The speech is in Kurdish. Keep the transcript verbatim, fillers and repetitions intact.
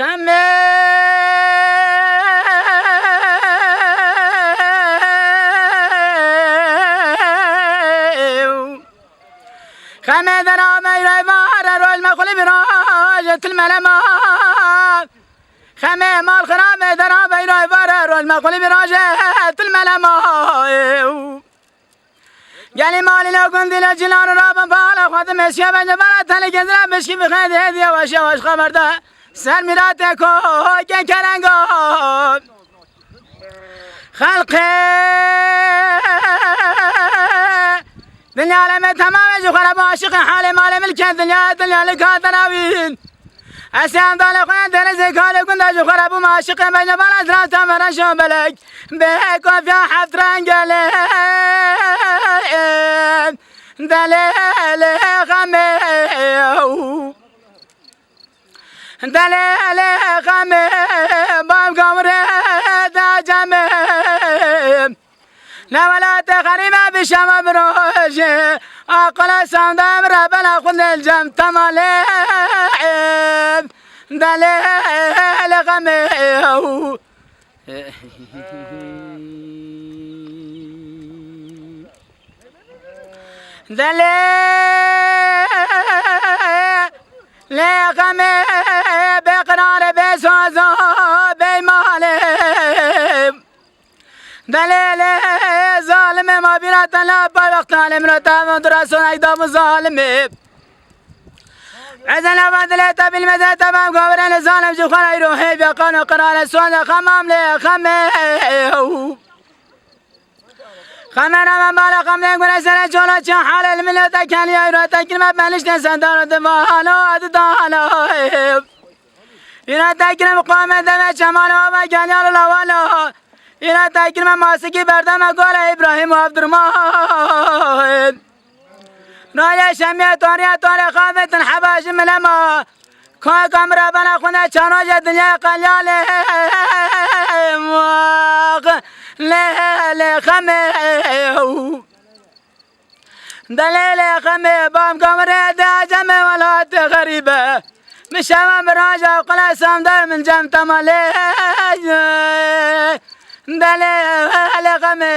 Xemê. Xemê dera beyrê vare roj me xulî viraje til melema. Xemê mal xirabê dera beyrê vare roj me xulî viraje til melema. Gelî malî lo gundî lo cîlan û rabin bala xwe di mêsiya bence bala tenê kendine bişkî bi xêdê hêdî yavaş yavaş xeber de ser mîratê kokê kerenga. Xelqê dinya alemê temamê ji xwe re bû aşiqê halê malê milkê dinya dinya li ka denawîn. Ez ê endalê xwe yên denizê kalê gunda ji xwe re bûm aşiqê beyne bala zira temere şo belek. Bê kofiya heft rengelê. Delê lê xemê. Delê lê xemê. Bam gavre da cemê. Ne welatê xerîbe bi şeva bi rojê, aqila sandem re bela xwe dilcem temalê. Delê lê xemê. Delê lê xemê, bê qirarê, bê soza, bê malê. Delê lê zalimê ma bîra te la pay wexta lê min û te min dura sonek da min zalimê. Ezel ava dilê te bilmeze te bam govre lê zalim ji xwe re îro hê bê qan û qirarê soze xemam lê xemê. Xemera me bala xemê gure sere cola çi halê li milete keniya îro te kirme benişte sendar û divano adi dano. Îro te kirim qame deve çemano ava keniya lawalo. Îra tekir me masikî berdeme gola Îbrahîm û Evdirman. Nayê şemiyê tariya tarê xavetin heba ji milema. Kaka min re bena xwine çanoja dinyayê qelyalê. Wax lê lê xemê. Delê lê xemê bam kamrê de cemê welatê xerîbe. Min şeva min raja qila samdar min cem temalê. Delê lê xemê.